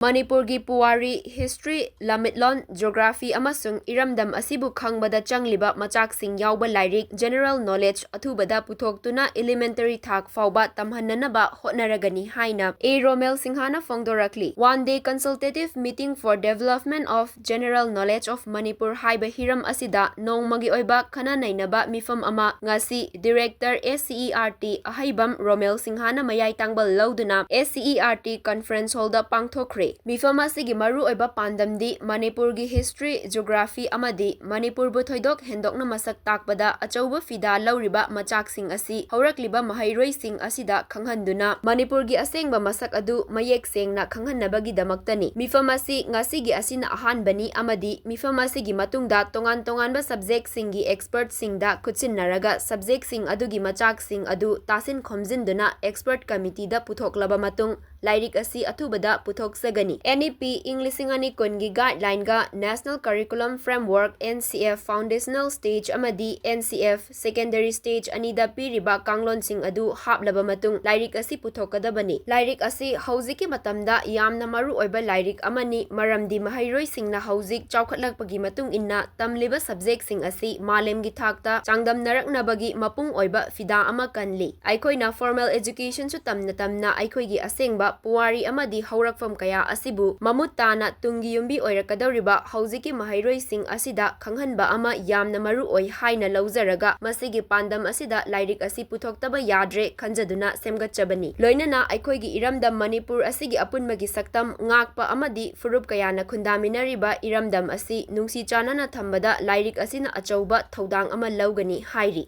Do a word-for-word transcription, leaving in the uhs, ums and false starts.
ꯃꯅꯤꯄꯨꯔꯒꯤ ꯄꯨꯋꯥꯔꯤ, history, ꯂꯝꯃꯤꯠꯂꯣꯟ, geography ꯑꯃꯁꯨꯡ ꯏꯔꯝꯗꯝ ꯑꯁꯤꯕꯨ ꯈꯪꯕꯗ ꯆꯪꯂꯤꯕ ꯃꯆꯥꯛꯁꯤꯡ ꯌꯥꯎꯕ ꯂꯥꯏꯔꯤꯛ, general knowledge, ꯑꯊꯨꯕꯗ ꯄꯨꯊꯣꯛꯇꯨꯅ elementary ꯊꯥꯛ ꯐꯥꯎꯕ ꯇꯝꯍꯟꯅꯅꯕ ꯍꯣꯠꯅꯔꯒꯅꯤ ꯍꯥꯏꯅ ꯑꯦ ꯔꯣꯃꯦꯜ ꯁꯤꯡꯍꯅ ꯐꯣꯡꯗꯣꯔꯛꯂꯤ꯫ One day consultative meeting for development of general knowledge of Manipur ꯍꯥꯏꯕ ꯍꯤꯔꯝ ꯑꯁꯤꯗ ꯅꯣꯡꯃꯒꯤ ꯑꯣꯏꯕ ꯈꯟꯅ ꯅꯩꯅꯕ ꯃꯤꯐꯝ ꯑꯃ ꯉꯁꯤ Director S C E R T ꯑꯍꯩꯕꯝ ꯔꯣꯃꯦꯜ ꯁꯤꯡꯍꯅ ꯃꯌꯥꯏ ꯇꯥꯡꯕ ꯂꯧꯗꯨꯅ S C E R T conference hallꯗ ꯄꯥꯡꯊꯣꯛꯈ꯭ꯔꯦ꯫ ꯃꯤꯐꯝ ꯑꯁꯤꯒꯤ ꯃꯔꯨꯑꯣꯏꯕ ꯄꯥꯟꯗꯝꯗꯤ ꯃꯅꯤꯄꯨꯔꯒꯤ history, geography ꯑꯃꯗꯤ ꯃꯅꯤꯄꯨꯔꯕꯨ ꯊꯣꯏꯗꯣꯛ ꯍꯦꯟꯗꯣꯛꯅ ꯃꯁꯛ ꯇꯥꯛꯄꯗ ꯑꯆꯧꯕ ꯐꯤꯗꯥ ꯂꯧꯔꯤꯕ ꯃꯆꯥꯛꯁꯤꯡ ꯑꯁꯤ ꯍꯧꯔꯛꯂꯤꯕ ꯃꯍꯩꯔꯣꯏꯁꯤꯡ ꯑꯁꯤꯗ ꯈꯪꯍꯟꯗꯨꯅ ꯃꯅꯤꯄꯨꯔꯒꯤ ꯑꯁꯦꯡꯕ ꯃꯁꯛ ꯑꯗꯨ ꯃꯌꯦꯛ ꯁꯦꯡꯅ ꯈꯪꯍꯟꯅꯕꯒꯤꯗꯃꯛꯇꯅꯤ꯫ ꯃꯤꯐꯝ ꯑꯁꯤ ꯉꯁꯤꯒꯤ ꯑꯁꯤꯅ ꯑꯍꯥꯟꯕꯅꯤ ꯑꯃꯗꯤ ꯃꯤꯐꯝ ꯑꯁꯤꯒꯤ ꯃꯇꯨꯡꯗ ꯇꯣꯉꯥꯟ ꯇꯣꯉꯥꯟꯕ subjectꯁꯤꯡꯒꯤ expertꯁꯤꯡꯗ ꯈꯨꯠꯁꯤꯟꯅꯔꯒ subjectꯁꯤꯡ ꯑꯗꯨꯒꯤ ꯃꯆꯥꯛꯁꯤꯡ ꯑꯗꯨ ꯇꯥꯁꯤꯟ ꯈꯣꯝꯖꯤꯟꯗꯨꯅ expert committeeꯗ ꯄꯨꯊꯣꯛꯂꯕ ꯃꯇꯨꯡ ꯂꯥꯏꯔꯤꯛ ꯑꯁꯤ ꯑꯊꯨꯕꯗ ꯄꯨꯊꯣꯛꯆꯒꯅꯤ꯫ N E P ꯏꯪ ꯂꯤꯁꯤꯡ ꯑꯅꯤ ꯀꯨꯟꯒꯤ guidelineꯒ National Curriculum Framework, N C F foundational stage ꯑꯃꯗꯤ N C F secondary stage ꯑꯅꯤꯗ ꯄꯤꯔꯤꯕ ꯀꯥꯡꯂꯣꯟꯁꯤꯡ ꯑꯗꯨ ꯍꯥꯞꯂꯕ ꯃꯇꯨꯡ ꯂꯥꯏꯔꯤꯛ ꯑꯁꯤ ꯄꯨꯊꯣꯛꯀꯗꯕꯅꯤ꯫ ꯂꯥꯏꯔꯤꯛ ꯑꯁꯤ ꯍꯧꯖꯤꯛꯀꯤ ꯃꯇꯝꯗ ꯌꯥꯝꯅ ꯃꯔꯨ ꯑꯣꯏꯕ ꯂꯥꯏꯔꯤꯛ ꯑꯃꯅꯤ, ꯃꯔꯝꯗꯤ ꯃꯍꯩꯔꯣꯏꯁꯤꯡꯅ ꯍꯧꯖꯤꯛ ꯆꯥꯎꯈꯠꯂꯛꯄꯒꯤ ꯃꯇꯨꯡ ꯏꯟꯅ ꯇꯝꯂꯤꯕ subjectꯁꯤꯡ ꯑꯁꯤ ꯃꯥꯂꯦꯝꯒꯤ ꯊꯥꯛꯇ ꯆꯥꯡꯗꯝꯅꯔꯛꯅꯕꯒꯤ ꯃꯄꯨꯡ ꯑꯣꯏꯕ ꯐꯤꯗꯥ ꯑꯃ ꯀꯜꯂꯤ꯫ ꯑꯩꯈꯣꯏꯅ formal educationꯁꯨ ꯇꯝꯅ ꯇꯝꯅ ꯑꯩꯈꯣꯏꯒꯤ ꯑꯁꯦꯡꯕ ꯄꯨꯋꯥꯔꯤ ꯑꯃꯗꯤ ꯍꯧꯔꯛꯐꯝ ꯀꯌꯥ ꯑꯁꯤꯕꯨ ꯃꯃꯨꯠ ꯇꯥꯅ ꯇꯨꯡꯒꯤ ꯌꯨꯝꯕꯤ ꯑꯣꯏꯔꯛꯀꯗꯧꯔꯤꯕ ꯍꯧꯖꯤꯛꯀꯤ ꯃꯍꯩꯔꯣꯏꯁꯤꯡ ꯑꯁꯤꯗ ꯈꯪꯍꯟꯕ ꯑꯃ ꯌꯥꯝꯅ ꯃꯔꯨ ꯑꯣꯏ ꯍꯥꯏꯅ ꯂꯧꯖꯔꯒ ꯃꯁꯤꯒꯤ ꯄꯥꯟꯗꯝ ꯑꯁꯤꯗ ꯂꯥꯏꯔꯤꯛ ꯑꯁꯤ ꯄꯨꯊꯣꯛꯇꯕ ꯌꯥꯗ꯭ꯔꯦ ꯈꯟꯖꯗꯨꯅ ꯁꯦꯝꯒꯠꯆꯕꯅꯤ꯫ ꯂꯣꯏꯅꯅ ꯑꯩꯈꯣꯏꯒꯤ ꯏꯔꯝꯗꯝ ꯃꯅꯤꯄꯨꯔ ꯑꯁꯤꯒꯤ ꯑꯄꯨꯟꯕꯒꯤ ꯁꯛꯇꯝ ꯉꯥꯛꯄ ꯑꯃꯗꯤ ꯐꯨꯔꯨꯞ ꯀꯌꯥꯅ ꯈꯨꯟꯗꯥꯃꯤꯟꯅꯔꯤꯕ ꯏꯔꯝꯗꯝ ꯑꯁꯤ ꯅꯨꯡꯁꯤ ꯆꯥꯟꯅꯅ ꯊꯝꯕꯗ ꯂꯥꯏꯔꯤꯛ ꯑꯁꯤꯅ ꯑꯆꯧꯕ ꯊꯧꯗꯥꯡ ꯑꯃ ꯂꯧꯒꯅꯤ ꯍꯥꯏꯔꯤ꯫